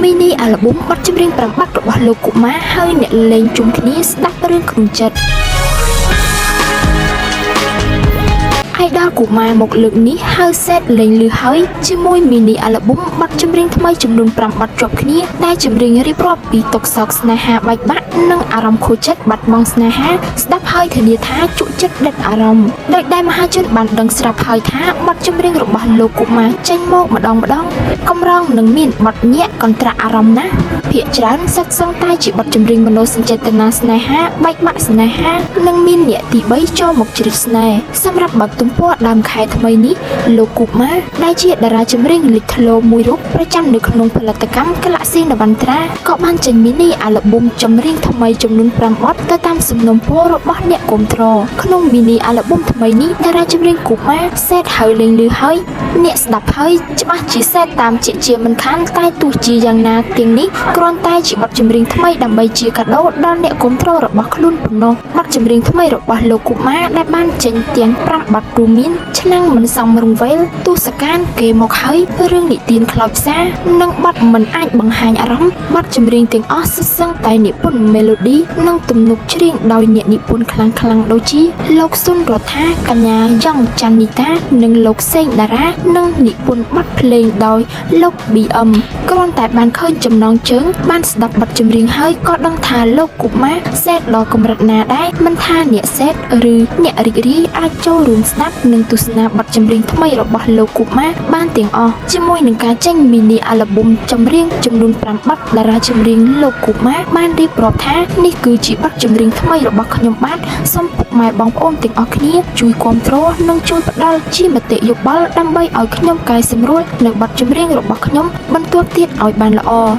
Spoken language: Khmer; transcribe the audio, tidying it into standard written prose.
Mini Album បទចម្រៀង5បទរបស់លោកកុមារហើយអ្នកលេងជុំគ្នាស្ដាប់រឿងក្នុងចិត្ត idol កុមារមកលើកនេះហៅសេតលេងលឺហើយជាមួយ mini album បទចម្រៀងថ្មីចំនួន5បទជាប់គ្នាដែលចម្រៀងរៀបរាប់ពីទុក្ខសោកស្នេហាបែកបាក់និងអារម្មណ៍ខូចចិត្តបាត់បង់ស្នេហាស្ដាប់ហើយធានាថាជក់ចិត្តដិតអារម្មណ៍ដោយដែលមហាជនបានដឹងស្រាប់ហើយថាបទចម្រៀងរបស់លោកកុមារចេញមកម្ដងម្ដងកម្រងនឹងមានបទញាក់កន្ត្រាក់អារម្មណ៍ណាស់ភាគច្រើនសិតសឹងតែជាបទចម្រៀងមនោសញ្ចេតនាស្នេហាបែកបាក់ស្នេហានិងមានអ្នកទី3ចូលមកជ្រៀតស្នេហ៍សម្រាប់បើកទំព័រដើមខែថ្មីនេះលោកកុមារដែលជាតារាចម្រៀងលេចធ្លោមួយរូបប្រចាំនៅក្នុងផលិតកម្ម Galaxy Navantara ក៏បានចេញ mini album ចម្រៀងថ្មីចំនួន5បទទៅតាមសំណូមពររបស់អ្នកគាំទ្រក្នុង mini album ថ្មីនេះតារាចម្រៀងកុមារសេតហើយលេងលឺហើយអ្នកស្ដាប់ហើយច្បាស់ជាសេតតាមជាជាមិនខានតែទោះជាយ៉ាងណាទាំងនេះគ្រាន់តែជាបទចម្រៀងថ្មីដើម្បីជាកាដូដល់អ្នកគាំទ្ររបស់ខ្លួនប៉ុណ្ណោះបទចម្រៀងថ្មីរបស់លោកកុមារដែលបានចេញទាំង5បទរួមមានឆ្នាំងមិនសមរង្វេលទស្សកានគេមកហើយរឿងនិទានខ្លោចផ្សានិងបទមិនអាចបង្ហាញអារម្មណ៍បទចម្រៀងទាំងអស់សុទ្ធសឹងតែនិពន្ធ melody និងទំនុកច្រៀងដោយអ្នកនិពន្ធខ្លាំងៗដូចជាលោកសុនរដ្ឋាកញ្ញាយ៉ងច័ន្ទនីតានិងលោកសេងតារានិងនិពន្ធបទភ្លេងដោយលោក BM គ្រាន់តែបានឃើញចំណងជើងបានស្ដាប់បទចម្រៀងហើយក៏ដឹងថាលោកកុមារសេតដល់កម្រិតណាដែរមិនថាអ្នកសេតឬអ្នករីករាយអាចចូលរួមស្ដាប់និងទស្សនាបទចម្រៀងថ្មីរបស់លោកកុមារបានទាំងអស់ជាមួយនឹងការចេញ mini album ចម្រៀងចំនួន5បទតារាចម្រៀងលោកកុមារបានរៀបរាប់ថានេះគឺជាបទចម្រៀងថ្មីរបស់ខ្ញុំបាទសូមពុកម៉ែបងប្អូនទាំងអស់គ្នាជួយគាំទ្រនិងជួយផ្ដល់ជាមតិយោបល់ដើម្បីឲ្យខ្ញុំកែសម្រួលនៅបទចម្រៀងរបស់ខ្ញុំបន្ទាប់ទៀតឲ្យបានល្អ។